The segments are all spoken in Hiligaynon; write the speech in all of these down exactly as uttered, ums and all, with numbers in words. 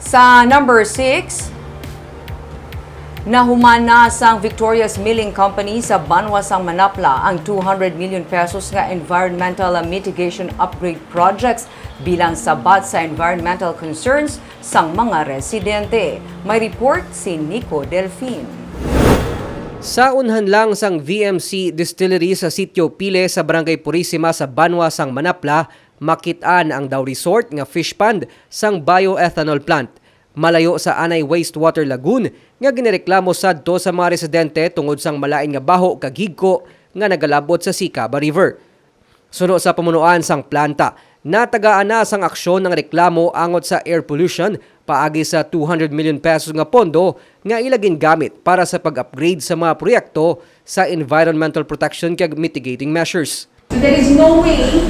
Sa number six, nahuman na sang Victorious Milling Company sa banwa sang Manapla ang two hundred million pesos nga environmental mitigation upgrade projects bilang sabat sa environmental concerns sang mga residente. May report si Nico Delfin. Sa unhan lang sang V M C Distillery sa Sitio Pile sa Barangay Purisima sa banwa sang Manapla, makit-an ang daw resort nga fish pond sang bioethanol plant. Malayo sa anay wastewater lagoon nga ginireklamo sadto sa mga residente tungod sang malain nga baho kag higko nga nagalabot sa Sicaba River. Suno sa pamunuan sang planta, natagaan na sang aksyon ang reklamo angot sa air pollution paagi sa two hundred million pesos nga pondo nga ila gingamit para sa pag-upgrade sa mga proyekto sa environmental protection kag mitigating measures. So there is no way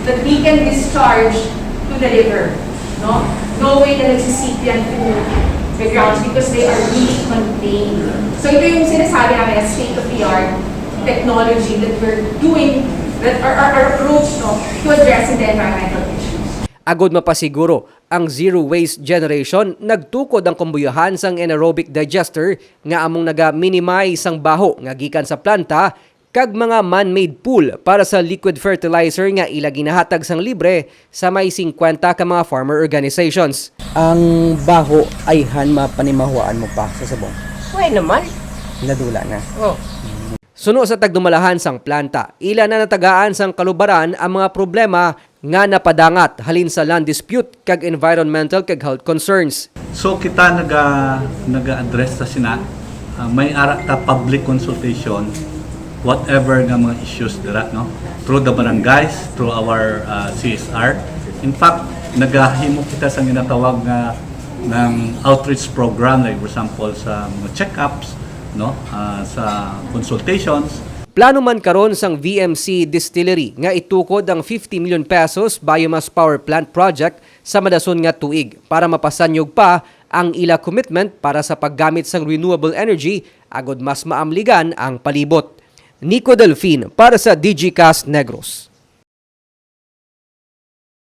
that we can discharge to the river, no? No way na nagsisip yan to the grounds because they are really contained. So ito yung sinasabi namin na state-of-the-art technology that we're doing, that our, our, our approach, no, to addressing the environmental issues. Agod mapasiguro ang zero waste generation, nagtukod ang kumbuyahan sang anaerobic digester nga among naga-minimize sang baho nga gikan sa planta kag mga man-made pool para sa liquid fertilizer nga ila ginahatag sang libre sa may singkwenta ka mga farmer organizations. Ang baho ayhan mapanimahuan mo pa sa subong. Way naman. Nadula na. Oh. Suno sa tagdumalahan sang planta, ila na natagaan sang kalubaran ang mga problema nga napadangat halin sa land dispute kag environmental kag health concerns. So kita naga naga-address sa sina, ah, may ara ta public consultation, whatever nga mga issues dira, no, through the barangays, through our, ah, C S R. In fact, nagahimo kita sa ginatawag nga ng outreach program, like for example sa mga check-ups, no, ah, sa consultations. Plano man karon sang V M C Distillery nga itukod ang fifty million pesos biomass power plant project sa madason nga tuig para mapasanyog pa ang ila commitment para sa paggamit sang renewable energy agod mas maamligan ang palibot. Nico Delfin para sa Digicast Negros.